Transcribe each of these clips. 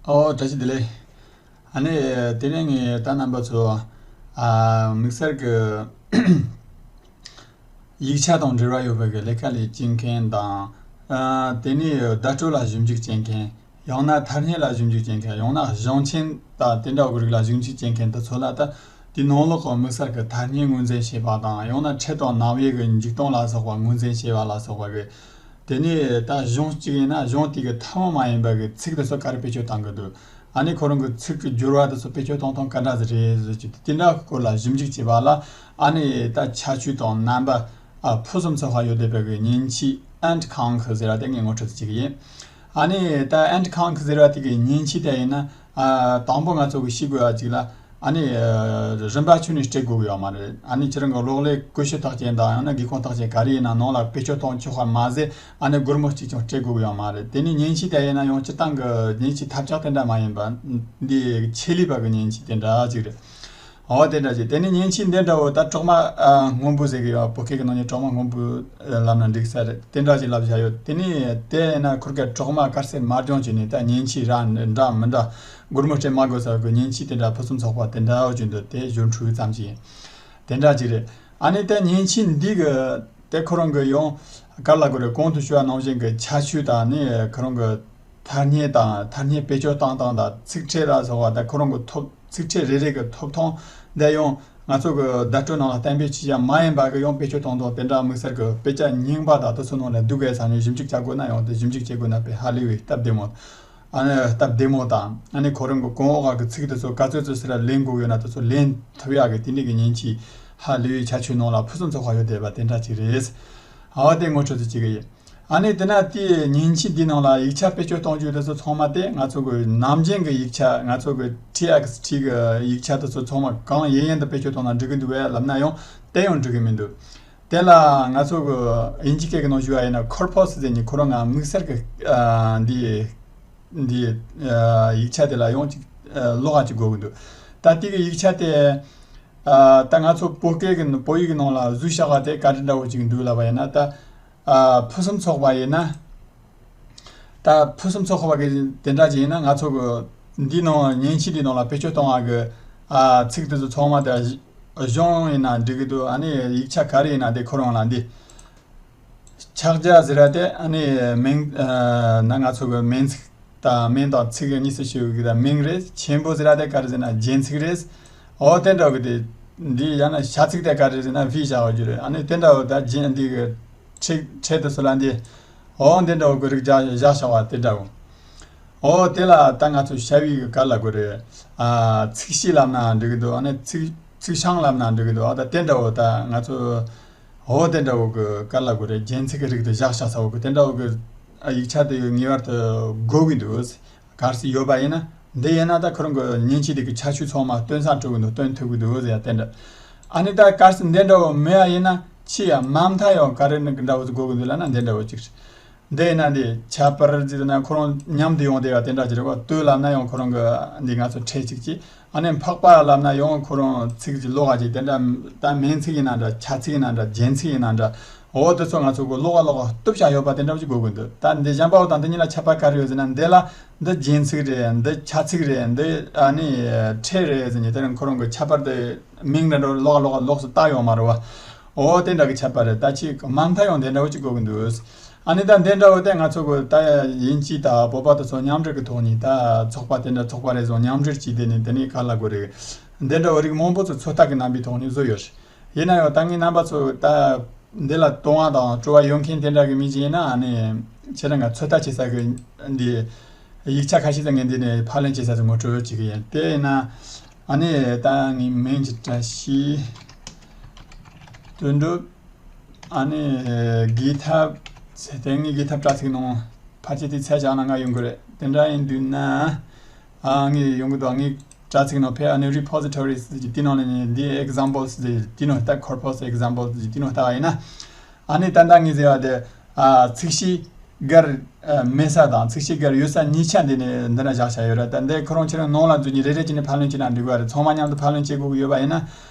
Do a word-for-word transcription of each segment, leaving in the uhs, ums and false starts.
ཨོ། བཀྲ་ཤིས་བདེ་ལེགས། ཨ་ནི་དེ་ནས་ངས་ད་རྣམ་པ་ཚོ་ཨ་དམིགས་བསལ་གྱི་ཡིག་ཆ་དང་འབྲེལ་བ་ཡོད་པའི་གི་ལས་ཀ་ལས་བྱེད་མཁན་དང་། ཨ་དེ་ནས་བརྡ་སྤྲོད་ལ་ཞིབ་འཇུག་བྱེད་མཁན། ཡང་ན་ཐ་སྙད་ལ་ཞིབ་འཇུག་བྱེད་མཁན། ཡང་ན་གཞུང་ཆེན་དང་དེ་འདྲ་བོའི་རིགས་ལ་ཞིབ་འཇུག་བྱེད་མཁན་དེ་ཚོ་ལ། ད་དེའི་ནང་ལོགས་ཀྱི་དམིགས་བསལ་གྱི་ཐ་སྙད་ངོས་འཛིན་བྱེད་པ་དང་། ཡང་ན་ཕྲད་དང་རྣམ་དབྱེ་གི་འཇིག་སྟངས་ལ་སོགས་པ་ངོས་འཛིན་བྱེད་པ་ལ་སོགས་པ་གི། དེ་ནས་ད་གཞུང་གཅིག་ཡིན་ན་གཞུང་དེ་གི་ཐུན་མོང་མ་ཡིན་པ་གི་ཚིག་དེ་ཚོ་ག་རེ་བེད་སྤྱོད་གཏང་གི་འདུག་ཨ་ནི་ཁོ་རང་གི་ཚིག་གི་སྦྱོར་བ་དེ་ཚོ་བེད་སྤྱོད་གཏོང་སྟངས་ག་འདྲ་ཟིག་རེད་ཟེར་གྱི་དེ་འདྲ་སྐོར་ལ་ཞིབ་འཇུག་བྱེད་པ་ལ། ཨ་ནི་ད་ཁྱད་ཆོས་དང་རྣམ་པ་ཨ་ཕུན་སུམ་ཚོགས་པ་ཡོད་བསྡད་པའི་གི་མཉེན་ཆས་ཨན་ཁང་ཁི་ཟེར་བ་དེ་ངས་ངོ་སྤྲོད་བྱེད་ཀྱི་ཡིན། ཨ་ནི་ད་ཨན་ཁང་ཁི་ཟེར་བ་དེ་གི་མཉེན་ཆས་དེ་ཡིན་ན། ཨ་དང་པོ་ང་ཚོ་གི་ཤེས་དགོས་པ་ཅིག་ལ། ཨ་ནི་ཨ་རིན་པ་ཁྱོན་ནས་སྤྲད་དགོས་ཀྱི་ཡོད་མ་རེད། ཨ་ནི་ཁྱེད་རང་གི་གློག་ཀླད་ཀུ་ཤུ་རྟགས་ཅན་དང་ཡང་ན་སྒེའུ་ཁུང་རྟགས་ཅན་ག་རེ་ཡིན་ན་ནང་ལ་བེད་སྤྱོད་གཏོང་ཆོག་པ་མ་ཟད། ཨ་ནི་སྒོར་མོ་གཅིག་ཀྱང་སྤྲད་དགོས་ཀྱི་ཡོད་མ་རེད། དེ་ནས་མཉེན་ཆས་དེ་ཡིན་ན་ཡང་སྤྱིར་བཏང་གི་མཉེན་ཆས་ཐབས་ཆག་དེ་འདྲ་མ་ཡིན་པ། འདི་ཆེད་ལས་པ་གི་མཉེན་ཆས་དེ་འདྲ་ཅིག་རེད། འོ་དེ་འདྲ་ཅིག་དེ་ནས་མཉེན་ཆས་འདི་འདྲ་བོ་ད་གྲོག་མ་ཨ་སྔོན་པོ་ཟེར་གི་ཡོད། བོད་སྐད་ཀྱི་ནང་ནས་གྲོག་མ་སྔོན་པོ་ལབ་ན་འགྲིག་ས་རེད། དེ་འདྲ་ཅིག་ལབ་བཞག་ཡོད། དེ་ནས་དེ་ཡིན་ན་ཁུར་གེ་གྲོག་མ་དཀར་སེར་དམར་ལྗང་བྱས་ནས་ད་མཉེན་ཆས་ར་འདྲ་མི་འདྲ་སྒོར་མོ་སྤྲད་མ་དགོས་ས་གི་མཉེན་ཆས་དེ་འདྲ་ཕུན་སུམ་ཚོགས་པ་དེ་འདྲ་བོ་ཅིག་འདུག་དེ་སྦྱོར་འཕྲུལ་ཙམ་ཅིག་ཡིན། དེ་འདྲ་ཅིག་རེད། ཨ་ནི་དེ་མཉེན་ཆས་འདི་གི་དེ་ཁོ་རང་གི་ཡང་ག་རེ་ལབ་དགོས་རེད། གོང་དུ་ཞུས་པ་ནང་བཞིན་གི་ཁྱད་ཆོས་དང་ནི་ཁོ་རང་གི་ཐ་སྙད་དང་ཐ་སྙད་བེད་སྤྱོད་གཏོང་སྟངས་དང་ཚིག་ཕྲད་ལ་སོགས་པ་དང་ཁོ་རང་གི་ཐོབ་ཚིག་ཕྲད་རེ་རེ་གི་ཐོབ་ཐང་འདི་ཡང་ང་ཚོ་གི་བརྡ་སྤྲོད་ནང་ལ་གཏན་འབེབས་བྱས་ཡ་མ་ཡིན་པ་གི་ཡང་བེད་སྤྱོད་གཏོང་སྟངས་དེ་འདྲ་དམིགས་བསལ་གི་དཔེ་ཆ་རྙིང་པ་དང་དེ་ཚོ་ནང་ལ་འདུག་གས་ས་ནས་ཞིབ་འཇུག་བྱ་དགོས་ན་ཡང་དེ་ཞིབ་འཇུག་བྱེད་དགོས་ན་དཔེ་ཧ་ལས་པའི་སྟབས་བདེ་མོ། ཨ་ནི་སྟབས་བདེ་མོ་དང་། ཨ་ནི་ཁོ་རང་གི་གོང་འོག་གི་ཚིག་དེ་ཚོ་ག་ཚོད་ཚོད་ཟེར་ལ་ལེན་དགོས་ཡོད་ན་དེ་ཚོ་ལེན་ཐུབ་ཡག་གི་དེ་འདྲ་གི་མཉེན་ཆས་ཧ་ལས་པའི་ཁྱད་ཆོས་ནང་ལ་ཕུན་སུམ་ཚོགས་པ་ཡོད་བསྡད་པ་དེ་འདྲ་ཅིག་རེད། ཨ་དེ་ངོ་སྤྲོད་དུ་བྱེད་ཀྱི་ཡིན། ཨ་ནི་དེ་ན་དེའི་མཉེན་ཆས་འདི་ནང་ལ་ཡིག་ཆ་བེད་སྤྱོད་གཏོང་རྒྱུ་དེ་ཚོ་ཚང་མ་དེ་ང་ཚོ་གི་ནམ་རྒྱུན་གི་ཡིག་ཆ། ང་ཚོ་གི་ཊི་ཨེག་ཨེས་ཊི་གི་ཡིག་ཆ་དེ་ཚོ་ཚང་མ་གང་ཡིན་ཡིན་དུ་བེད་སྤྱོད་གཏོང་ན་འགྲིག་གི་འདུག་བས་ལབ་ན་ཡང་དེ་ཡང་འགྲིག་གི་མི་འདུག་དེ་ལ་ང་ཚོ་གི་དབྱིན་ཇི་སྐད་ཀྱི་ནང་ཞུ་བ་ཡིན་ན་ཁོར་པོ་སི་ཟེར་ནི་ཁོ་རང་ང་དམིགས་བསལ་གི་ཨ་འདི་འདི་ཨ་ཡིག་ཆ་དེ་ལ་ཡང་ཅིག་ཨ་ཀློག་པ་ཅིག་དགོས་ཀྱི་འདུག་ད་དེ་གི་ཡིག་ཆ་དེ་ཨ་ད་ང་ཚོ་བོད་སྐད་ཀྱི་བོད་ཡིག་གི་ནང་ལ་བཟོས་བཞག་པ་དེ་ག་འདྲ་འདྲ་བོ་ཅིག་འདུག་ལབ་པ་ཡིན་ན། ད་ཨ་ཕུན་སུམ་ཚོགས་པ་ཡིན་ན། ད་ཕུན་སུམ་ཚོགས་པ་གི་དེ་འདྲ་ཅིག་ཡིན་ན་ང་ཚོ་གི་འདི་ནང་མཉེན་ཆས་འདི་ནང་ལ་བེད་སྤྱོད་གཏོང་བ་གི་ཨ་ཚིག་དེ་ཚོ་ཚང་མ་དེ་གཞུང་ཡིན་ན་འགྲིག་གི་འདུག་ཨ་ནི་ཡིག་ཆ་ག་རེ་ཡིན་ན་དེ་ཁོ་རང་ལ་འདི། ཕྱག་རྒྱ་ཟེར་བ་དེ་ཨ་ནི་མིང་ཨ་ན་ང་ཚོ་གི་མིང་ཚིག་དང་མིང་དང་ཚིག་གི་གཉིས་སུ་ཕྱེ་བའི་གི་ད་མིང་རེད། ཆེན་པོ་ཟེར་བ་དེ་ག་རེ་ཟེར་ན་རྒྱན་ཚིག་རེད། འོ་དེ་འདྲ་གི་དེ་འདི་ཡང་ན་བྱ་ཚིག་དེ་ག་རེ་ཟེར་ན་བི་བྱ་བ་རྒྱུ་རེད། ཨ་ནི་དེ་འདྲ་བོ་ད་རྒྱན་འདི་གི་ཕྲད་ཕྲད་དུ་སུ་ལ་འདི་འོ་དེ་འདྲ་བོ་གི་རིགས་བཞག་བཞག་བྱ་བ་དེ་འདྲ་བོ། འོ་དེ་ལ་ད་ང་ཚོ་བྱ་བའི་གི་ག་ལ་དགོས་རེད། ཨ་ཚིག་བཤད་ལབ་ན་འགྲིག་གི་འདུག་ཨ་ནི་ཚིག་ཚིག་བྱང་ལབ་ན་འགྲིག་གི་འདུག་ཨ་ད་དེ་འདྲ་བོ་ད་ང་ཚོ། འོ་དེ་འདྲ་བོ་གི་ག་ལ་དགོས་རེད། རྒྱན་ཚིག་གི་རིགས་དེ་བཞག་བྱ་ས་བོ་གི་དེ་འདྲ་བོ་གི་ཡིག་ཆ་དེ་ངེས་པར་དུ་དགོས་གི་འདུག་གལ་སྲིད་ཡོད་པ་ཡིན་ན། འདི་ཡིན་ན་ད་ཁོ་རང་གི་མཉེན་ཆས་དེ་གི་ཁྱད་ཆོས་ཚང་མ་སྟོན་ས་འགྲོ་གི་འདུག་སྟོན་ཐུབ་གི་འདུག་ཟེར་ཡ་དེ་འདྲ། ཨ་ནི་ད་གལ་སྲིད་འདི་འདྲ་བོ་མེད་པ་ཡིན་ན་ཆི་ཡ་མ་མཐའ་ཡང་ག་རེ་ནི་འདྲ་བོ་དགོས་གི་འདུག་ལབ་ན་འདི་འདྲ་བོ་ཅིག་རེད། འདི་ཡིན་ན་འདི་ཁྱད་པར་ཟེར་ན་ཁོ་རང་མཉམ་དུ་ཡོང་བསྡད་པ་དེ་འདྲ་ཅིག་རེད་བ། ལྟོས་ལབ་ན་ཡང་ཁོ་རང་གི་འདི་ང་ཚོ་ཕྲད་ཅིག་ཅིག་ཨ་ནི་འཕགས་པ་ལབ་ན་ཡང་ཁོ་རང་ཚིག་ཅིག་ཀློག་པ་ཅིག་དེ་འདྲ་ད་མིང་ཚིག་ཡིན་ན་འདྲ། བྱ་ཚིག་ཡིན་ན་འདྲ། རྒྱན་ཚིག་ཡིན་ན་འདྲ། འོ་དེ་ཚོ་ང་ཚོ་གི་ཀློག་པ་ཀློག་པ་བཏུབ་བྱ་ཡོད་པ་དེ་འདྲ་ཅིག་དགོས་ཀྱི་འདུག་ད་འདི་གཞན་པ་བོ་དང་འདི་གཉིས་ལ་ཁྱད་པར་ག་རེ་ཡོད་ཟེར་ན། འདི་ལ་འདི་རྒྱན་ཚིག་རེད། འདི་བྱ་ཚིག་རེད། འདི་ཨ་ནི་ཕྲད་རེད་ཟེར་ནས་དེ་རིང་ཁོ་རང་གི་ཁྱད་པར་དེ་མིང་འདྲ་འདྲ་ཀློག་པ་ཀློག་པ་ལོགས་སུ་བཏགས་ཡོད་མ་རེད་བ། འོ་དེ་འདྲ་གི་ཁྱད་པར་རེད། ད་ཅིག་མ་མཐའ་ཡང་དེ་འདྲ་བོ་ཅིག་དགོས་ཀྱི་འདུག་ཨ་ནི་ད་འདི་འདྲ་བོ་དེ་ང་ཚོ་གི་ད་དབྱིན་ཇི་དང་བོད་པ་དེ་ཚོ་མཉམ་འབྲེལ་གི་ཐོག་ནས་ད་ཚོགས་པ་དེ་འདྲ་ཚོགས་པ་རེ་ཟུང་མཉམ་འབྲེལ་བྱས་དེ་ནས་དེ་ནས་ག་ལ་དགོས་རེད། འདི་འདྲ་བོ་རིགས་མང་པོ་ཚོ་ཚོད་ལྟ་གི་རྣམ་པའི་ཐོག་ནས་བཟོས་ཡོད་རེད། ཡིན་ན་ཡང་ད་ངས་རྣམ་པ་ཚོ་ད་འདི་ལ་དོ་སྣང་དང་སྤྲོ་བ་ཡོད་མཁན་དེ་འདྲ་གི་མི་ཞིག་ཡིན་ན། ཨ་ནི་ཁྱེད་རང་ག་ཚོད་ལྟ་བྱེད་ས་གི་འདི་ཡིག་ཆ་ཁ་ཤས་ཙམ་ངས་འདི་ནས་ཕབ་ལེན་བྱེད་ས་ཚོ་ངོ་སྤྲོད་བྱེད་གི་ཡིན། དེ་ཡིན་ན་ཨ་ནི་ད་ངའི་མིང་གི་བཀྲ་ཤིས་དོན་གྲུབ། ཨ་ནི་གི་ཐབ་ཚེ་དེ་ངའི་གི་ཐབ་དྲ་ཚིགས་ནང་ཕལ་ཆེར་དེ་ཚད་བཞག་ན་ང་ཡོང་གི་རེད། དེ་འདྲ་ཡིན་དུས་ན། ཨ་ངའི་ཡོང་གི་འདུག་ངའི་དྲ་ཚིགས་ནང་ཕེབས། ཨ་ནི་repositories་ཟེར་གྱི་དེ་ནང་ནས་འདི་examples་ཟེར་གྱི་དེ་ནང་ལྟ། corpus examples་ཟེར་གྱི་དེ་ནང་ལྟ་བ་ཡིན་ན། ཨ་ནི་ད་ལྟ་ངས་ཟེར་བ་དེ་ཨ་ཚིག་བཤད་སྒར་ཨ་མེད་ས་དང་ཚིག་བཤད་སྒར་ཡོད་ས་གཉིས་ཆ་འདི་ནས་འདི་ན་བཞག་བྱ་ཡོད་ར། ད་འདི་ཁོ་རང་ཁྱེད་རང་ནང་ལ་འཛུལ་ནས་རེ་རེ་བྱས་ནས་ཕབ་ལེན་བྱས་ན་འགྲིག་གི་རེད། ཚང་མ་མཉམ་དུ་ཕབ་ལེན་བྱེད་དགོས་ཀྱི་ཡོད་པ་ཡིན་ན།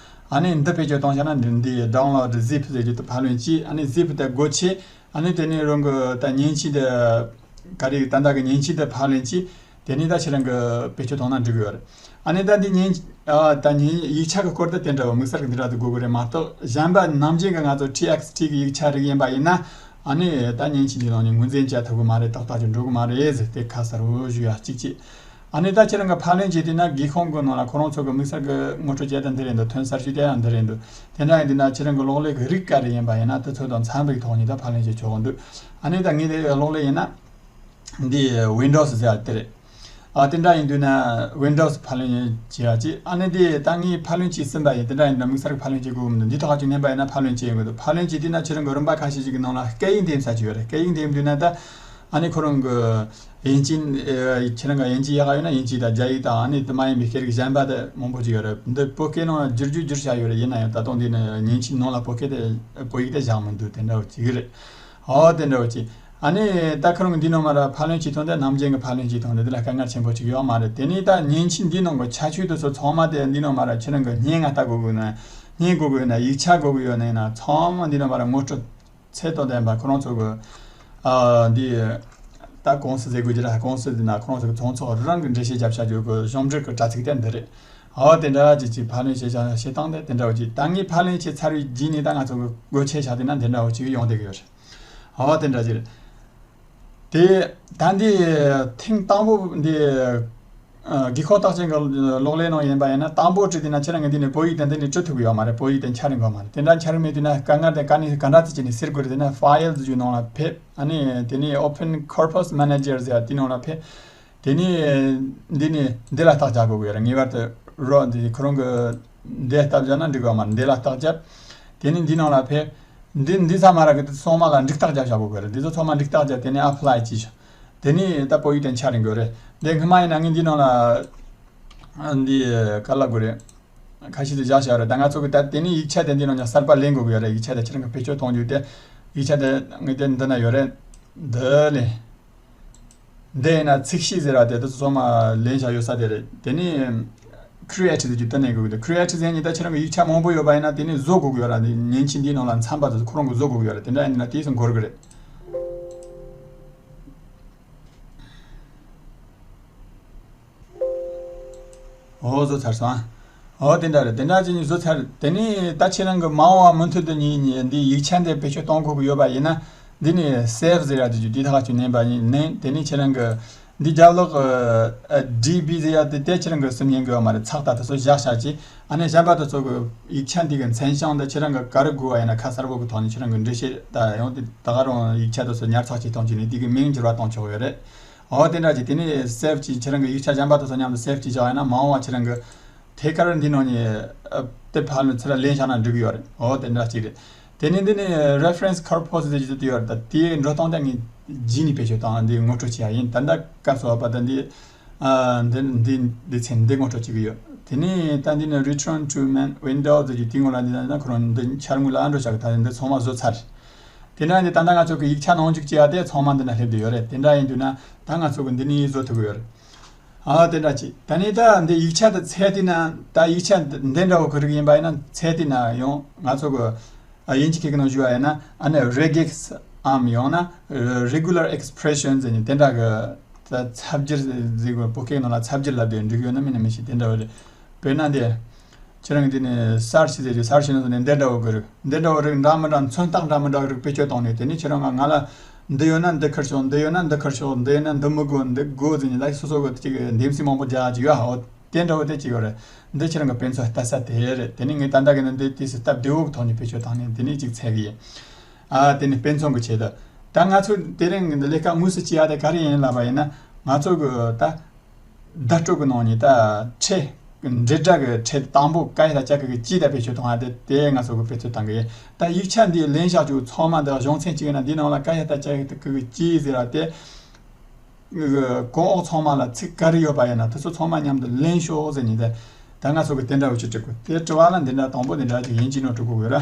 ཨ་ནི་འདི་བེད་སྤྱོད་གཏོང་བྱ་ན་འདི་འདི་download zip་ཟེར་གྱི་དེ་ཕབ་ལེན་བྱས། ཨ་ནི་zip་དེ་སྒོ་ཕྱེ། ཨ་ནི་དེ་ནས་རང་གི་ད་མཉེན་ཆས་དེ་ག་རེ་ད་ལྟ་གི་མཉེན་ཆས་དེ་ཕབ་ལེན་བྱས། དེ་ནས་ད་ཁྱེད་རང་གི་བེད་སྤྱོད་བཏང་ན་འགྲིག་གི་ཡོད་རེད། ཨ་ནི་ད་འདི་མཉེན་ཨ་ད་མཉེན་ཡིག་ཆ་གི་སྐོར་དེ་དེ་འདྲ་བ་དམིགས་བསལ་གི་འདི་འདྲ་དུ་དགོས་གི་རེད་མ་གཏོགས། གཞན་པ་ནམ་རྒྱུན་གི་ང་ཚོ་ཊི་ཨེགས་ཊི་གི་ཡིག་ཆ་རིགས་ཡིན་པ་ཡིན་ན། ཨ་ནི་ད་མཉེན་ཆས་འདི་ནང་ནས་ངོས་འཛིན་བྱ་ཐུབ་གི་མ་རེད། ཏག་ཏག་ཅིག་འགྲོ་གི་མ་རེད་ཟེར་ཏེ་ཁ་གསལ་བོ་ཞུ་ཡ་གཅིག་བྱས། ཨ་ནི་ད་ཁྱེད་རང་གི་ཕབ་ལེན་བྱས་དུས་ན་སྒེའུ་ཁུང་གི་ནང་ལ་ཁོ་རང་ཚོ་གི་དམིགས་བསལ་གི་ངོ་སྤྲོད་བྱས་ད་འདི་རེད་འདུག་ཐོན་གསར་ཞུས་ཏེ་ཡང་འདི་རེད་འདུག་དེ་འདྲ་ཡིན་དུས་ན་ཁྱེད་རང་གི་གློག་ཀླད་གི་རིགས་ག་རེ་ཡིན་པ་ཡིན་ན་དེ་ཚོ་དང་འཚམ་པའི་ཐོག་ནས་ད་ཕབ་ལེན་བྱེད་ཆོག་གི་འདུག་ཨ་ནི་ད་ངའི་དེ་གློག་ཀླད་ཡིན་ན། འདི་Windows ཟེར་ཡ་དེ་རེད། ཨ་དེ་འདྲ་ཡིན་དུས་ན་Windows ཕབ་ལེན་བྱེད་ཡ་ཅིག་ཨ་ནི་དེ་ད་ངས་ཕབ་ལེན་བྱས་ཟིན་པ་ཡིན། དེ་འདྲ་ཡིན་ན་དམིགས་བསལ་ཕབ་ལེན་བྱེད་དགོས་མི་འདུག་འདི་ཐོག་ཅིག་མནན་པ་ཡིན་ན་ཕབ་ལེན་བྱེད་དགོས་འདུག་ཕབ་ལེན་བྱས་དུས་ན་ཁྱེད་རང་གི་རིམ་པ་ཁ་ཤས་ཅིག་གི་ནང་ལ་སྐད་ཡིག་འདེམས་ས་ཅིག་ཡོད་རེད། སྐད་ཡིག་འདེམས་དུས་ན་ད་ཨ་ནི་ཁོ་རང་གི་དབྱིན་ཇི་ཨ་ཁྱེད་རང་གི་དབྱིན་ཇི་ཡག་ག་ཡོད་ན་དབྱིན་ཇི་དང་རྒྱ་ཡིག་དང་ཨ་ནི་དེ་མ་ཡིན་པའི་སྐད་རིགས་གཞན་པ་དེ་མང་པོ་ཅིག་ཡོད་རེད། འདི་བོད་སྐད་ནང་བསྒྱུར་རྒྱུ་བསྒྱུར་བྱ་ཡོད་རེད། ཡིན་ན་ཡང་ད་དུང་འདི་ནི་མཉེན་ཆས་ནང་ལ་བོད་སྐད་དེ་བོད་ཡིག་དེ་བཞག་མི་འདུག་དེ་འདྲ་བོ་ཅིག་རེད། ཨོ་དེ་འདྲ་བོ་ཅིག་ཨ་ནི་ད་ཁོ་རང་གི་འདི་ནང་མ་ར་ཕབ་ལེན་བྱེད་སྟངས་དེ་ནམ་རྒྱུན་གྱི་ཕབ་ལེན་བྱེད་སྟངས་དེ་འདི་ལ་དཀའ་ངལ་ཆེན་པོ་ཅིག་ཡོད་མ་རེད། དེ་ནས་ད་མཉེན་ཆས་འདི་ནང་གི་ཁྱད་ཆོས་དེ་ཚོ་ཚང་མ་དེ་འདི་ནང་མ་ར་ཁྱེད་རང་གི་སྙན་ངག་ལྟ་དགོས་དགོས་ན་སྙན་དགོས་དགོས་ན་ཡིག་ཆ་དགོས་དགོས་ཡོད་ན་ཡིན་ན་ཚང་མ་འདི་ནང་མ་ར་ངོ་སྤྲོད་ཚད་དང་ལྡན་པ་ཁོ་རང་ཚོ་གི་ཨ་འདི་ད་ཀུང་སི་ཟེར་དགོས་ཀྱི་ར། ཀུང་སི་འདི་ན་ཁོ་རང་ཚོ་གི་ཚོང་ཚོགས་རང་གི་འགྲེལ་བཤད་རྒྱབ་བྱ་རྒྱུ་གི་གཞུང་འབྲེལ་གི་དྲ་ཚིགས་དེ་འདི་རེད། ཨོ་དེ་འདྲ་ཅིག་ཅིག་ཕབ་ལེན་བྱེད་བྱ་བྱེད་སྟངས་དེ་དེ་འདྲ་བོ་ཅིག་ད་ངས་ཕབ་ལེན་བྱས་ཚར་བའི་རྗེས་ནས་ད་ང་ཚོ་གི་སྒོ་ཕྱེ་བྱ་དེ་ན་འདི་འདྲ་བོ་ཅིག་ཡོང་བསྡད་གི་ཡོད་རེད། ཨོ་དེ་འདྲ་ཅིག་རེད། དེ་ད་འདི་ཐེངས་དང་པོ་འདི་ཨ་དགོས་མཁོ་རྟགས་ཅན་གྱི་གློག་ཀླད་ནང་ཡིན་པ་ཡིན་ན་དང་པོ་བྲིས་དུས་ན་ཁྱེད་རང་གི་འདི་ནས་བོད་ཡིག་དེ་འདི་ནས་བྲི་ཐུབ་ཀྱི་ཡོད་མ་རེད། བོད་ཡིག་དེ་འཆར་ཡོང་གི་མ་རེད། དེ་འདྲ་འཆར་མེད་དུས་ན་དཀའ་ངལ་དེ་ག་ནས་ག་འདྲ་ཚིག་ཅིག་ནས་སེལ་དགོས་རེད། དེ་ན་File ཟེར་རྒྱུ་ནང་ལ་ཕེབས། ཨ་ནི་དེ་ནས་Open Corpus Manager ཟེར་ཡ་དེ་ནང་ལ་ཕེབས། དེ་ནས་འདི་ནས་འདི་ལ་རྟགས་རྒྱག་དགོས་ཀྱི་ཡོད་རེད། ངེས་པར་དུ་རོ་འདི་ཁོ་རང་གི་འདི་རྟགས་རྒྱག་ན་འགྲིག་གི་མ་རེད། འདི་ལ་རྟགས་རྒྱབ། དེ་ནས་འདི་ནང་ལ་ཕེབས། འདི་འདི་ཚང་མ་ར་གི་དེ་ཚང་མ་ལ་འགྲིག་རྟགས་རྒྱག་བྱ་དགོས་ཀྱི་རེད། འདི་ཚོ་ཚང་མ་འགྲིག་རྟགས་རྒྱབ། དེ་ནས་Apply བྱས། དེ་ནས་ད་བོད་ཡིག་དེ་འཆར་ཡོང་གི་རེད། འདི་སྔོན་མ་ཡིན་ན་ངས་འདི་ནང་ལ་ཨ་འདི་ག་ལབ་དགོས་རེད། ཁ་ཤས་དེ་བཞག་བཞག་རེད། ད་ང་ཚོ་གི་ད་དེ་ནས་ཡིག་ཆ་དེ་འདི་ནང་ཡང་གསར་པ་ལེན་དགོས་ཀྱི་ཡོད་རེད། ཡིག་ཆ་དེ་ཁྱེད་རང་གི་བེད་སྤྱོད་གཏོང་རྒྱུ་དེ་ཡིག་ཆ་དེ་ངས་དེ་འདི་ན་ཡོད་རེད། འདི་ལས། འདི་ཡིན་ན་ཚིག་གཤིས་ཟེར་བ་དེ་དེ་ཚོ་ཚང་མ་ལེན་བཞག་ཡོད་ས་དེ་རེད། དེ་ནས་Create ཟེར་རྒྱུ་དེ་ནས་དགོས་ཀྱི་འདུག Create ཟེར་ནི་ད་ཁྱེད་རང་གི་ཡིག་ཆ་མང་པོ་ཡོད་པ་ཡིན་ན་དེ་ནས་བཟོ་དགོས་ཀྱི་ཡོད་ར། འདི་མཉེན་ཆས་འདིའི་ནང་ལ་འཚམ་པ་དེ་ཚོ་ཁོ་རང་གིས་བཟོ་དགོས་ཀྱི་ཡོད་ར། དེ་འདྲ་ཡིན་ན་དེའི་སང་འགོར་གི་རེད། ཨོ་བཟོ་ཚར་སོང་ཨ། ཨོ་དེ་འདྲ་རེད། དེ་འདྲ་ཅིག་ནས་བཟོ་ཚར། དེ་ནས་ད་ཁྱེད་རང་གི་མ་འོངས་པ་མུ་མཐུད་དུ་ནི་ནི་འདི་ཡིག་ཆ་འདི་བེད་སྤྱོད་གཏོང་དགོས་ཀྱི་ཡོད་པ་ཡིན་ན། འདི་ནས་Save ཟེར་ཡ་དེ་ཅིག་འདི་ཐག་ཅིག་མནན་པ་ཡིན། མནན། དེ་ནས་ཁྱེད་རང་གི་འདི་རྒྱབ་ལོགས་ཀྱི་ཨ་ཌི་བི་ཟེར་ཡ་དེ་དེ་ཁྱེད་རང་གི་སུབ་ཉན་དགོས་ཡོད་མ་རེད། ཚགས་དང་དེ་ཚོ་བཞག་བཞག་ཅིག་ཨ་ནི་གཞན་པ་དེ་ཚོ་གི་ཡིག་ཆ་འདི་གི་མཚན་བྱང་འདི་ཁྱེད་རང་གི་ག་རེ་དགོས་པ་ཡིན་ན་ཁ་གསལ་པོ་གི་ཐོག་ནས་ཁྱེད་རང་གི་འགྲེལ་བཤད་ད་ཡང་དེ་ད་ག་རང་ཡིག་ཆ་དེ་ཚོ་ཉར་ཚགས་ཅིག་གཏོང་རྒྱུ་ནས་དེ་གི་མིང་འགྱུར་བ་གཏོང་ཆོག་ཡོད་རེད། འོ་དེ་འདྲ་ཅིག་དེ་ནས་Save ཅིག་ཁྱེད་རང་གི་ཡིག་ཆ་གཞན་པ་དེ་ཚོ་མཉམ་དུ་Save ཅིག་བཞག་ཡོད་ན་མ་འོངས་པ་ཁྱེད་རང་གི་ཐད་ཀར་འདི་ནང་ནས་ཨ་དེ་ཕར་ལ་ཚུར་ལ་ལེན་བཞག་ན་འགྲིག་གི་ཡོད་རེད། འོ་དེ་འདྲ་ཅིག་རེད། དེ་ནས་འདི་ནས་Reference Corpus ཟེར་གྱི་དེ་ཡོད་རེད། ད་དེའི་འགྲོ་སྟངས་དེ་ངས་རྗེས་ནས་བེད་སྤྱོད་བཏང་། འདི་ངོ་སྤྲོད་བྱེད་ཡ་ཡིན། ད་ལྟ་སྐབས་སུ་བབ་པ་ད་འདི་ཨ་འདི་འདི་འདི་ཚན་འདི་ངོ་སྤྲོད་བྱེད་ཀྱི་ཡོད། དེ་ནས་ད་འདི་ནས་Return to Main Window ཟེར་གྱི་དེའི་ངོ་ལ་འདི་ན་ཁོ་རང་འདི་འཆར་ངོས་ལ་ཨ་འགྲོ་བྱ་གི། ད་འདི་ཚང་མ་བཟོ་ཚར། དེ་འདྲ་ཡིན་དུས་ད་ལྟ་ང་ཚོ་གི་ཡིག་ཆ་ནང་འཇུག་བྱེད་ཡ་དེ་ཚང་མ་འདི་ན་སླེབས་བསྡད་ཡོད་རེད། དེ་འདྲ་ཡིན་དུས་ན་ད་ང་ཚོ་གི་འདི་ནས་བཟོ་ཐུབ་ཀྱི་ཡོད་རེད། ཨ་དེ་འདྲ་ཅིག་ད་ནི་ད་འདི་ཡིག་ཆ་དེ་ཚད་དེ་ན་ད་ཡིག་ཆ་འདི་འདྲ་བོ་གི་རིགས་ཡིན་པ་ཡིན་ན་ཚད་དེ་ན་ཡང་ང་ཚོ་གི་ཨ་དབྱིན་ཇི་སྐད་ཀྱི་ནང་ཞུ་བ་ཡིན་ན་ཨ་ནི་Regex་འམ་ཡང་ན་Regular Expression ཟེར་ནས་དེ་འདྲ་གི་ད་ཚབ་བསྒྱུར་ཟེར་གི་བོད་སྐད་ནང་ལ་ཚབ་བསྒྱུར་ལབ་དེ་འགྲིག་ཡོད་ན་མིན་ན་མི་ཤེས། དེ་འདྲ་བ་རེད། དཔེར་ན་འདི། ཁྱེད་རང་གིས་དེ་ནས་Search ཟེར་རྒྱུ། Search ནང་དུ་ནས་འདི་འདྲ་བོ་གི་རིགས། འདི་འདྲ་བོ་རིགས་འདྲ་མི་འདྲ་མཚོན་རྟགས་འདྲ་མི་འདྲ་གི་རིགས་བེད་སྤྱོད་བཏང་ནས་དེ་ནས་ཁྱེད་རང་ང་ང་ལ་འདི་ཡོད་ན་འདི་ཁུར་ཤོག་འདི་ཡོད་ན་འདི་ཁུར་ཤོག་འདི་ཡོད་ན་འདི་མི་དགོས། འདི་དགོས་ཟེར་ནས་ད་སོ་སོ་གི་ཅིག་འདེམས་གསེས་མང་པོ་རྒྱག་ཅིག་ཡོད། འོ་དེ་འདྲ་བོ་དེ་ཅིག་ཡོད་རེད། འདི་ཁྱེད་རང་གི་དཔེ་མཚོན་ལྟ་ས་དེ་རེད། དེ་ནས་ངས་ད་ལྟ་གི་ནི་འདི་དུས་སུ་སྟབས་བདེ་བོ་གི་ཐོག་ནས་བེད་སྤྱོད་བཏང་ནས་དེ་ནས་ཅིག་འཚོལ་གི་ཡིན། ཨ་དེ་ནས་དཔེ་མཚོན་གི་ཆེད་དུ་ད་ང་ཚོ་དེ་རིང་གི་འདི་ལས་ཀ་དངོས་སུ་བྱེད་ཡ་དེ་ག་རེ་ཡིན་ལབ་པ་ཡིན་ན་ང་ཚོ་གི་ད། བརྡ་སྤྲོད་ཀྱི་ནང་ནས་ད་ཁྲལ། འབྲེལ་སྒྲ་གི་ཁྲལ་དང་པོ་ཀ་ཡ་ད་ཅ་གི་གི་ཀྱི་ད་བེད་སྤྱོད་གཏོང་ཡ་དེ་དེ་ང་ཚོ་གི་བེད་སྤྱོད་གཏང་གི་ཡིན། ད་ཡིག་ཆ་འདི་ལེན་བཞག་རྒྱུ་ཚང་མ་འདི་གཞུང་ཚན་གཅིག་ཡིན་ན་འདི་ནང་ལ་ཀ་ཡ་ད་ཅ་གི་གི་ཀྱི་ཟེར་བ་དེ། གོང་འོག་ཚང་མ་ལ་ཚིག་ག་རེ་ཡོད་པ་ཡིན་ན་དེ་ཚོ་ཚང་མ་མཉམ་དུ་ལེན་ཤོག་ཟེར་ནས་དེ། ད་ང་ཚོ་གི་དེ་འདྲ་བོ་ཅིག་འབྲི་དགོས། དེ་འབྲི་བ་ལ་འདི་འདྲ་དང་པོ་འདི་འདྲ་ཅིག་དབྱིན་ཇི་ནང་འབྲི་དགོས་གི་ར།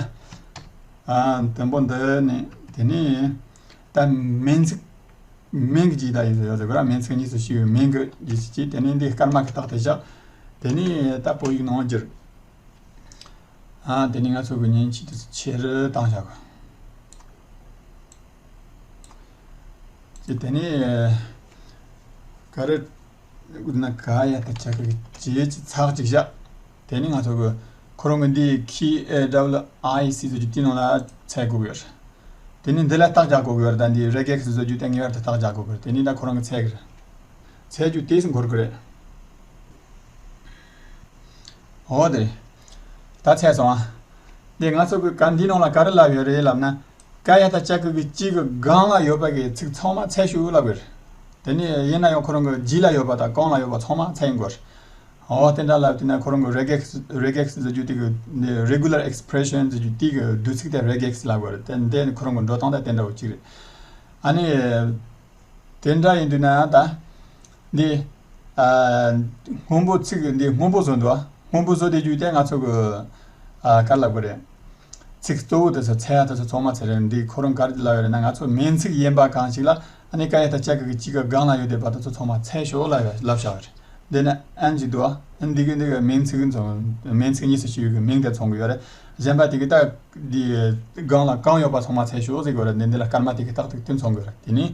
ཨ་དང་པོ་འདི་ནས་དེ་ནས་ད་མིང་ཚིག་མིང་གི་ཇི་ད་ཡིན་ཟེར་ཡོད་ཟེར་གི་ར། མིང་ཚིག་གཉིས་སུ་ཕྱེ་བའི་མིང་གི་ཇི་ཞིག་བྱས། དེ་ནས་འདི་སྐར་མ་གི་རྟགས་དེ་བཞག་དེ་ནས་ད་བོད་ཡིག་ནང་བསྒྱུར། ཨ་དེ་ནས་ང་ཚོ་གི་མཉེན་ཆས་དེ་ཆེ་རུ་བཏང་བཞག་གི། དེ་ནས་ག་རེ་ ན་ག་ཡ་ད་ཆ་གི་ཅི་ཅི་ཚག་ཅིག་བཞག་དེ་ནི་ང་ཚོ་གི་ཁོ་རང་གི་འདི་ཁི་ཨེ་ཌབ་ལ་ཨའི་སི་ཟེར་རྒྱུ་དེ་ནང་ལ་ཚད་དགོས་ཡོད། དེ་ནི་འདི་ལ་རྟགས་རྒྱག་དགོས་ཡོད། ད་འདི་རེ་གེག་སི་ཟེར་རྒྱུ་དེ་ངེས་པར་དུ་རྟགས་རྒྱག་དགོས་ཡོད། དེ་ནི་ད་ཁོ་རང་གི་ཚད་གི་རེད། ཚད་རྒྱུ་དེ་སུ་འགོར་གི་རེད། འོ་དེ་རེད། ད་ཚད་སོང་ཨ། འདི་ང་ཚོ་གི་ག་འདི་ནང་ལ་ག་རེ་ལབ་ཡོད་རེད་ལབ་ན། ཀ་ཡ་ད་ཅ་གི་གི་གཅིག་གི་སྒང་ལ་ཡོད་པ་གི་ཚིག་ཚང་མ་ཚད་ཞུ་ལབ་ཡོད་རེད། དེ་ནི་ཡིན་ན་ཡང་ཁོ་རང་གི་རྗེས་ལ་ཡོད་པ་དང་གོང་ལ་ཡོད་པ་ཚང་མ་ཚད་ཡིན་དགོས་རེད། འོ་དེ་འདྲ་ལབ་དུས་ན་ཁོ་རང་གི་རེ་གེག་སི་རེ་གེག་སི་ཟེར་རྒྱུ་དེ་གི་འདི་རེ་གུ་ལར་ཨེག་སི་པི་རེ་ཤན་ཟེར་རྒྱུ་དེ་གི་བསྡུས་ཚིག་དེ་རེ་གེག་སི་ལབ་དགོས་རེད། དེ་འདི་ཁོ་རང་གི་འགྲོ་སྟངས་ད་དེ་འདྲ་བོ་གཅིག་རེད། ཨ་ནི། དེ་འདྲ་ཡིན་དུས་ན་ད། འདི། ཨ། སྔོན་པོ་ཚིག་འདི་སྔོན་པོ་བཟོ་འདུག་ཨ། སྔོན་པོ་བཟོ་དེ་རྒྱུ་དེ་ང་ཚོ་གི། ཨ། ག་ལབ་དགོས་རེད། ཚིག་གཙོ་བོ་དེ་ཚོ་ཚད་ཡ་དེ་ཚོ་ཚང་མ་ཚད་རེད། འདི་ཁོ་རང་ག་རེ་ལབ་ཡོད་རེད་ན། ང་ཚོ་མིང་ཚིག་ཡིན་པ་གང་ཞིག་ལ་ཨ་ནི་ཀ་ཡ་ད་ཅ་གི་གི་གཅིག་གི་སྒང་ལ་ཡོད་བསྡད་པ་དེ་ཚོ་ཚང་མ་ཚད་ཤོག་ལབ་ཡོད་ལབ་བཞག་རེད། འདི་ནི་ཨན་ཞིག་འདུག་ཨ། འདི་གི་འདི་གི་མིང་ཚིག་མཚུངས། མིང་ཚིག་གཉིས་སུ་ཕྱེ་ཡོད་གི་མིང་དེ་མཚུངས་གི་ཡོད་རེད། གཞན་པ་དེ་གི་ད་འདི་སྒང་ལ་གང་ཡོད་པ་ཚང་མ་ཚད་ཤོག་ཟེར་གི་ཡོད་རེད། འདི་འདི་ལ་སྐར་མ་དེ་གི་རྟགས་དེ་མཚུངས་གི་རེད། དེ་ནི།